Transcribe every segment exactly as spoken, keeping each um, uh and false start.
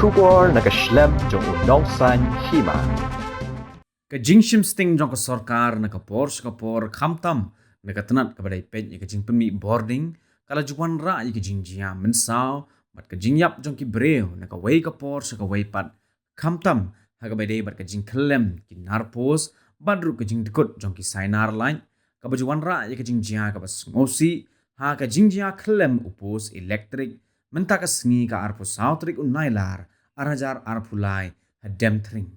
Khubor na ka shlem jong u nongsaiñ hima. Ka jingshim sting jong ka sorkar na ka por sha ka por, khamtam na ka tnat kaba dei peit ïa ka jingpynmih bording, ka la ju wanrah ïa ka jingjia mynsaw bad ka jingïap jong ki briew na kawei ka por sha kawei pat, khamtam ha kaba dei bad ka jingkhyllem ki nar post bad ruh ka jingdkut jong ki sainar light, kaba ju wanrah ïa ka jingjia kaba sngewsih ha ka jingjia khyllem u post elektrik mynta ka sngi, ka arphew saw tarik u Nailar ar hajar arphew lai, ha Demthring.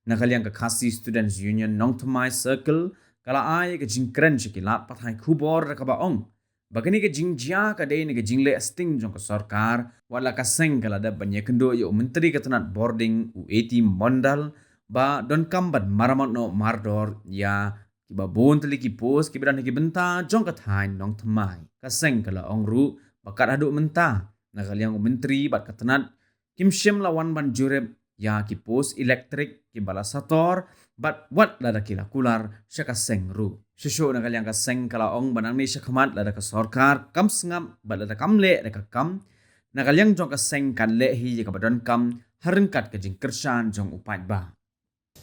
Na ka liang ka Khasi Students Union Nongthymmai Circle ka la ai ka jingkren sha ki lad pathai khubor da kaba ong ba kane ka jingjia ka dei na ka jingleh sting jong ka sorkar, wat la ka seng ka la dep ban ïakynduh ïa u Myntri ka tnat bording u A T Mondal ba donkam ban maramot noh mardor ïa kiba bun tylli ki post kiba don ha ki bynta jong ka thaiñ Nongthymmai. Ka seng ka la ong ruh ba kat haduh mynta na ka liang u Myntri bad ka tnat kim shym la wan ban jurip ïa ki post elektrik kiba la sator bad wat lada ki la kular sha ka seng ruh. Shuh shuh na ka liang ka seng ka la ong ba nangne shakhmat lada ka sorkar kam sngap bad lada kam leh da ka kam, na ka liang jong ka seng kan leh hi ïa kaba donkam ha ryngkat ka jingkyrshan jong u paidbah.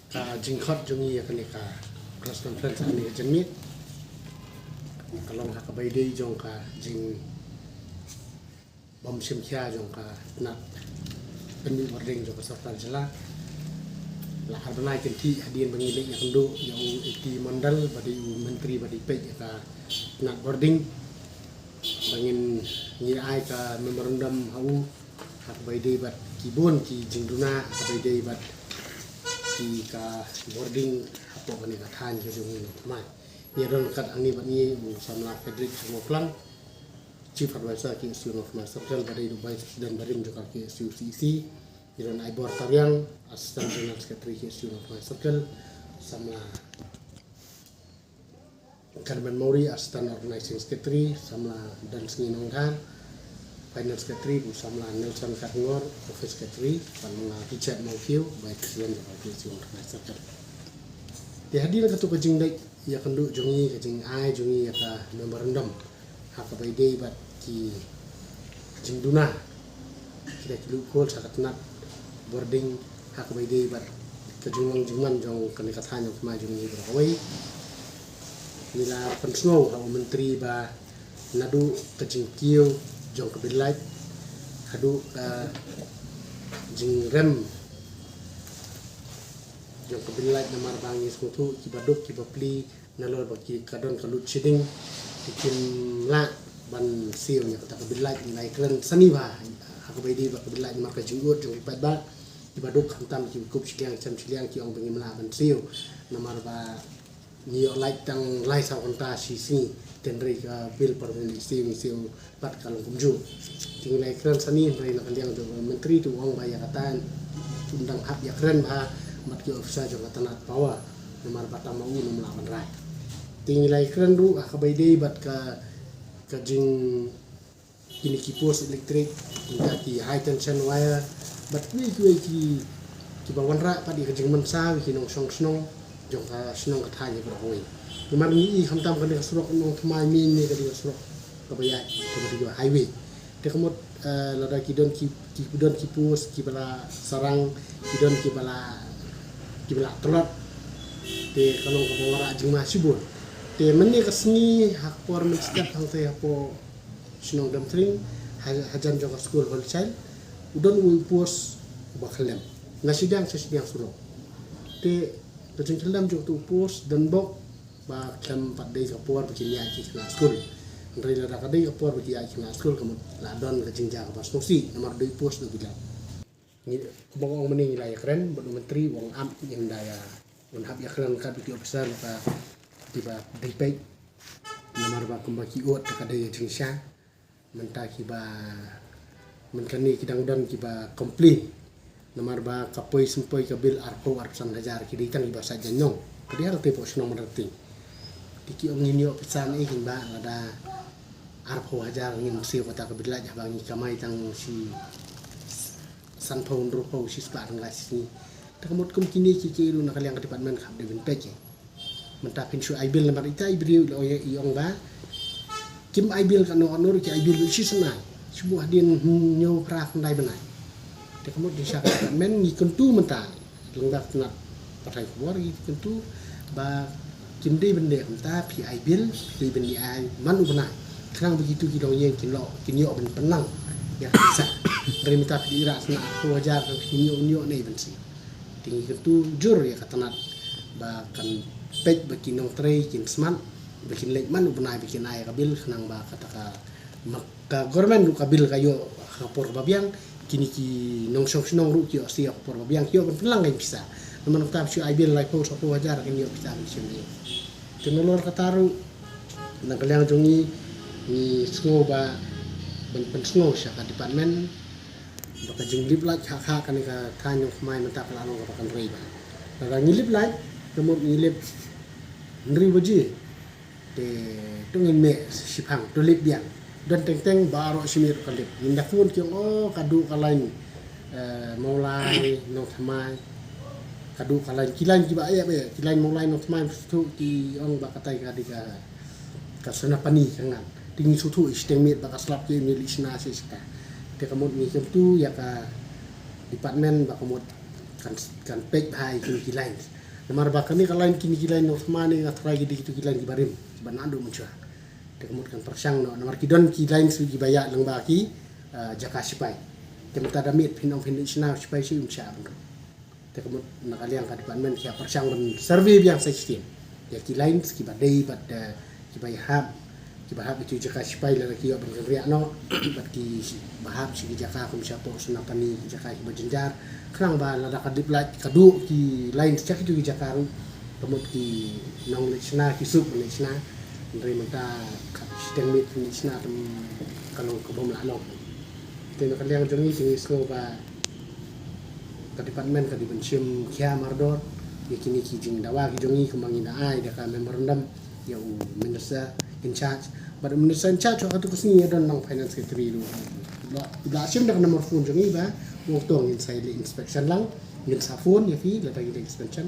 Ka jingkhot jong ngi ïa kane ka press conference ha kane ka janmiet ka long ha kaba ïadei jong ka jingbym shim khia jong ka tnat pynmih bording jong ka sorkar jylla. La ar bnai kynthih hadien ba ngi leit ïakynduh ïa u A T Mondal ba dei u Myntri ba dei peit ïa ka tnat bording, ba ngin, ngi ai ka memorandum ha u ha kaba ïadei bad ki bun ki jingduna ha kaba ïadei bad ki ka bording hapoh kane ka thaiñ ka jong ngi Nongthymmai. Ngi don kat hangne bad ngi u samla Frederick Sharma Plang, Chief Advisor K S U Nongthymmai Circle, ba dei u Vice President barim jong ka K S U C E C. Ngi don Aibor Tariang, Assistant General Secretary K S U Nongthymmai Circle, samla Carmen Mowry, Assistant Organizing Secretary, samla Dansngi Nongdhar, Finance Secretary, bad samla Nelson Khatngor, Office Secretary, bad samla Richard Mawkiew, Vice President jong ka K S U Nongthymmai Circle. Te hadien katto ka jingleit ïakynduh jong ngi, ka jingai jong ngi ïa ka memorandum ha kaba ïadei bad ki jingduna, ki da ki loophole ha ka tnat bording ha kaba ïadei bad ka jinglong jingman jong kane ka thaiñ Nongthymmai jong ngi baroh kawei. Ngi la pynsngew ha u Myntri ba naduh ka jingkiew jong ka bill light haduh ka jingrem jong ka bill light, namar ba ngi sngewthuh kiba duk kiba plie nalor ba ki, ka don ka load shedding, ki kim lah ban siew ïa kata ka bill light. Ngi la ïakren sani bha ha kaba ïadei bad ka bill light namar ka jingud jong ki paidbah. Kiba duk khamtam ki kup shiliang shem shiliang ki ong ba ngim lah ban siew namar ba ngi ïoh light tang lai saw kynta shi sngi, hynrei ka bill por ba ngi siew, ngi siew pat ka long kumjuh. Te ngi la ïakren sani, hynrei na ka liang jong u Myntri te u ong ba ïa kata un dang hap ïakren bha bad ki officer jong ka tnat power, namar ba tang ma u um lah ban rai. Te ngi la ïakren ruh ha kaba ïadei bad ka, ka jing, kine ki post elektrik, kita ki high tension wire, bad kiwei kiwei ki, kiba wanrah pat ïa ka jingmynsaw ïa ki nongshong shnong jong ka shnong ka thaiñ baroh kawei. Namar ngi i khamtam kane ka surok Nongthymmai Main ne ka dei ka surok kaba ïaid, kaba dei ka highway. Te ka mut, eh, lada ki don ki, ki don ki post kiba la sarang, ki don kiba la, kiba la tlot, te ka long kaba wanrah jingma shibun. Te mynne ka sngi ha ka por mynstep hangtei hapoh shnong Demthring, ha, hajan jong ka skul Holy Child, u don uwei u post uba khyllem na shiliang sha shiliang surok. Te ka jingkhyllem jong utu u post don bok ba khlem pat dei ka por ba kin ïaid ki khynnah skul. Hynrei lada ka dei ka por ba ki ïaid ki khynnah skul, ka mut la don ka jingjia kaba sngewsih namar dei u post dei u bill light. Ngi, kumba nga ong mynne, ngi la ïakren bad u Myntri, u ong ap, ngim da ïa, un hap ïakren kat bad ki officer kiba, kiba dei peit. Namar ba kumba ki ot ka dei jingshisha. Mynta kiba, mynta kane ki dang don kiba complain namar ba ka poi sngewpoi ka bill arphew arphew san hajar, ki dei tang kiba sait jaiñnong. Ka dei hangtei hapoh shnong Mynrateng. Te ki ong ngin ïoh pisa ne kin ba lada arphew hajar ngin siew kata ka bill light haba ngi kamai tang shi sanphew, hynriewphew, shispah tyngka shi sngi. Te ka mut kum kine ki, ki ruh na ka liang ka department ka hap dei ban peit. Mynta phin shu ai bill namar ita i briew i la ong, i ong ba kim ai bill katno katno ruh, ki ai bill ruh shi snem. Shu buh hadien hynñiew phra khyndai bnai. Te ka mut dei sha ka department ngi kyntu mynta, lyngba ka tnat pathai khubor ngi kyntu ba kim dei ban leh kumta, phi ai bill, phi dei ban ai man u bnai. Khnang ba kitu ki longïing kin ïoh, kin ïoh ban pynlang ïa ka pisa. Hynrei mynta phi dei rah sna arphew hajar, phi ïoh, ïoh ne ban siew. Te ngi kyntu jur ïa ka tnat ba kan peit ba ki nongtrei kin smat, ba kin leit man u bnai ba kin ai ka bill, khnang ba kata ka, ma ka government ruh ka bill ka ïoh ha ka por ba biang, kine ki nongshong shnong ruh ki ïoh siew ha ka por ba biang, ki ïoh ban pynlang ka pisa. Namar mynta phi shu ai bill laiphew saphew hajar, kin ïoh pisa ban siew. Te nalor kata ruh, na ka liang jong ngi, ngi sngew ba ban pynsngew sha ka department ba ka jinglip lait ha, ha kane ka thaiñ Nongthymmai mynta ka la long kaba kan rei bha. Lada ngi lip lait, ka mut ngi lip hynriew baje, te to ngin mih shiphang, to lip biang. Don teng teng baroh shi miet ka lip. Ngin da phone ki ong, oh, ka duh ka lain, eh, Mawlai Nongthymmai. Ka duh ka lain, ki lain kiba ïap ïap, ki lain Mawlai Nongthymmai, sngewthuh ki ong ba katai ka dei ka, ka Sonapani ka ngan. Te ngi sngewthuh shiteng miet ba ka slap ki ïa leit shna sha shata. Te ka mut ngi kyntu ïa ka department ba ka mut kan, kan peit bha ïa kine ki lain. Namar ba kane ka lain, kine ki lain Nongthymmai ne nga trai ki dei kitu ki lain kiba rim, kiba naduh mynshuwa. Te ka mut kan pyrshang noh, namar ki don ki lain shu kiba ïaid lyngba ki, eh, jaka shipai. Te mynta da miet phin ong phin leit shna shipai shu ym shah ban rung. Te ka mut na ka liang ka department ki ïa pyrshang ban survey biang sa shisien ïa ki lines kiba dei bad, eh, kiba ïahap, kiba hap ïa ki jaka shipai lada ki ïoh ban kynriah noh, bad kiba hap sha ki jaka kum shapoh Sonapani, ki jaka kiba jynjar. Khnang ba lada ka dip lait ka duh ki lines sha kitu ki jaka ruh, ka mut ki nongleit shna ki suk ban leit shna. Hynrei mynta ka shiteng miet ki leit shna te ka long ka bym lah long. Te na ka liang jong ngi te ngi sngew ba ka department ka dei ban shim khia mardor ïa kine ki jingdawa ki jong ngi, kumba ngi da ai da ka memorandum ïa u minister in charge. Bad u minister in charge ha katu ka sngi ïa don lang finance secretary ruh. Ba, ba shim da ka number phone jong ngi ba u ong to ngin sa ïa leit inspection lang, ngin sa phone ïa phi lada ngi leit inspection.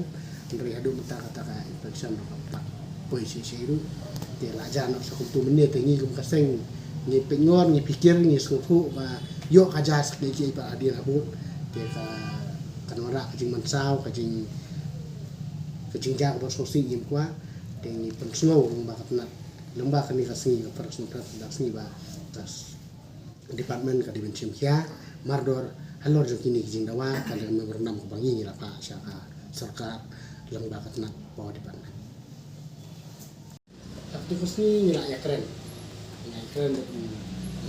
Hynrei haduh mynta kata ka inspection ruh ka pat poi shisha ruh. Te la jan noh sha kumtu mynne te ngi kum ka seng ngi pynngor, ngi pyrkhat, ngi sngewthuh ba ïoh ka jia sa kane ki pat hadien habud. Te ka, kan wanrah ka jingmynsaw, ka jing, ka jingjia kaba sngewsih ïa ngi kwah. Te ngi pynsngew lyngba ka tnat, lyngba kane ka sngi ka first sngi ba ka department ka dei ban shim khia mardor halor jong kine ki jingdawa, ka dei ka memorandum kaba ngi ngi la phah sha ka sorkar lyngba ka tnat power department. Katu ka sngi ngi la ïakren, ngi la ïakren bad u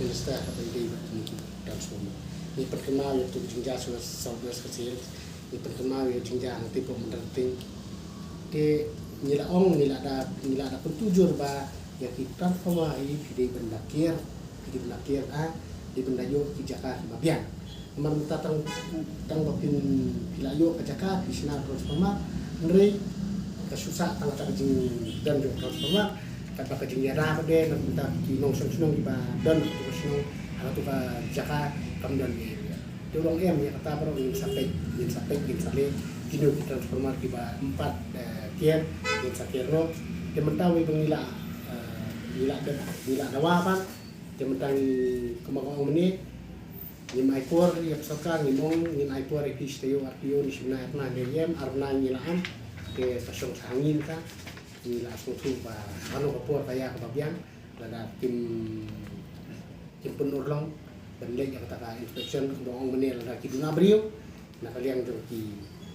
minister kaba ïadei bad kine ki transformer. Ngi pynkynmaw ïa katu ka jingjia sha South West Khasi Hills, ngi pynkynmaw ïa ka jingjia hangtei hapoh Mynta Tingting. Te ngi la ong, ngi la da, ngi la da kyntu jur ba ïa ki transformer hi phi dei ban da kiar, phi dei ban da kiar, ah, dei ban da ïoh ki jaka kiba biang. Namar mynta tang, tang ba phin, phi la ïoh ka jaka phi shna transformer, hynrei ka shu sah tang kata ka jingdon jong transformer, katba ka jingïada ka dei, namar mynta ki nongshong shnong kiba don ha katu ka shnong, ha katu ka jaka kam don ïa. Te u ong em, ïa kata baroh ngin sa peit, ngin sa peit, ngin sa leh, kino ki transformer kiba ym pat, eh, kiar, ngin sa kiar noh. Te mynta wei ba ngi la, eh, ngi la, ngi la dawa pat. Te mynta ngi, kumba nga ong mynne, ngim ai por ïa ka sorkar, ngim ong, ngin ai por ïa phi shi taïew ar taïew, ni shi bnai ar bnai, ne em ar bnai ngi la am. Te ka shong sha ngi mynta. Ngi la sngewthuh ba hano ka por ka ïa kaba biang, lada kim, kim pynurlong ban leit ïa kata ka inspection, kumba ong mynne, lada ki duna briew na ka liang jong ki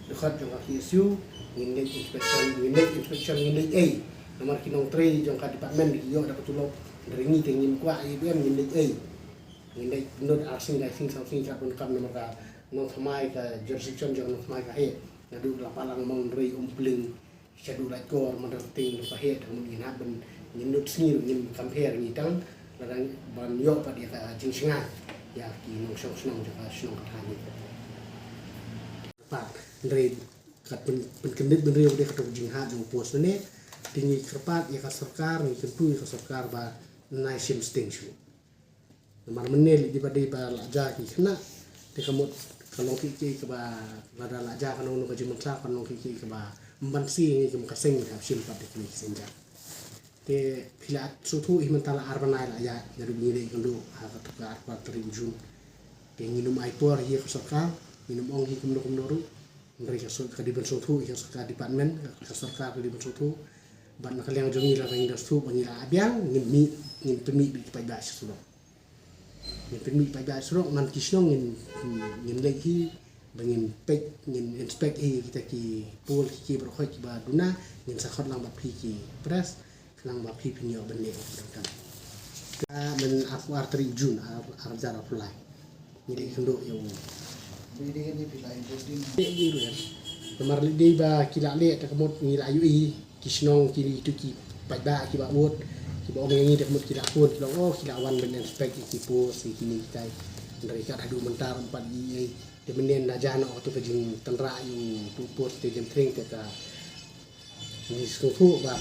dkhot jong ka K S U, ngin leit inspection, ngin leit inspection, ngin leit ei. Namar ki nongtrei jong ka department ki ïoh da ka tulop, hynrei ngi te ngim kwah ei, ngin leit ei. Ngin leit nud ar sngi, lai sngi, saw sngi, katba kam, namar ka Nongthymmai, ka jurisdiction jong Nongthymmai ka heh. Naduh Lapalang, Mawryngkneng, Umpling, shaduh Laitkor, Mynta Tingting ruh ka heh, te ka mut ngin hap ban, ngin nud sngi ruh ngim compare ngi tang, lada ban ïoh pat ïa ka jingshngaiñ ïa ki nongshong shnong jong ka shnong ka thaiñ. Pat, hynrei kat pyn, pynkyndit bynriew dei kato ka jinghap jong u post mynne, te ngi kyrpad ïa ka sorkar, ngi kyntu ïa ka sorkar ba nai shim sting shuh. Namar mynne lei dei ba dei ba la jia ki khynnah, te ka mut ka long kiei kiei kaba lada la jia kano kano ka jingmynsaw, ka long kiei kiei kaba ym banse, ngi kum ka seng ngi hap shim pat da kine ki seng jia. Te phi la sngewthuh hi mynta la ar bnai la ïaid naduh ba ngi leit ïakynduh ha kato ka arphew ar tarik u Jun. Te ngin ym ai por hi ïa ka sorkar, Ngin ym ong hi kumno kumno ruh. Hynrei ka sor-, ka dei ban sngewthuh, ka sor-, ka department, ka sorkar ka dei ban sngewthuh. Bad na ka liang jong ngi lada ngi da sngewthuh ba ngi la ap biang, ngin mih, ngin pynmih beit ki paidbah sha surok. Ngin pynmih paidbah surok, man ki shnong ngin, ngin leit hi, ba ngin peit, ngin inspect hi kita ki pole ki, ki baroh kiba duna, ngin sa khot lang bad phi ki press, khnang ba phi phin ïoh ban leh ïa u pyrshah. Ka mynta arphew ar tarik Jun, ar, ar hajar arphew lai. Ngi dei khynduh ïa u. Dei, dei, dei, phi la ïa u dei. Dei, dei, dei. Namar dei ba ki la leh, ta ka mut ngi la ïohi, ki shnong ki, itu ki paidbah kiba vote, kiba ong ïa ngi, ta ka mut ki la phone, ki la ong, oh, ki la wan ban inspect ïa ki post, ïa kine kitai. Hynrei kat haduh mynta ym pat ïohi ei. Te mynnin na jan ïa uto ka jingtynrah ïa uto u post te Jemtring te ka ngi sngewthuh ba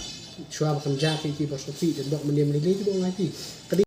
shuwa ba kam jia ki, ki ba sngewthuh, te dok mynnin lei lei ki ba ong ïa ki. Ka dei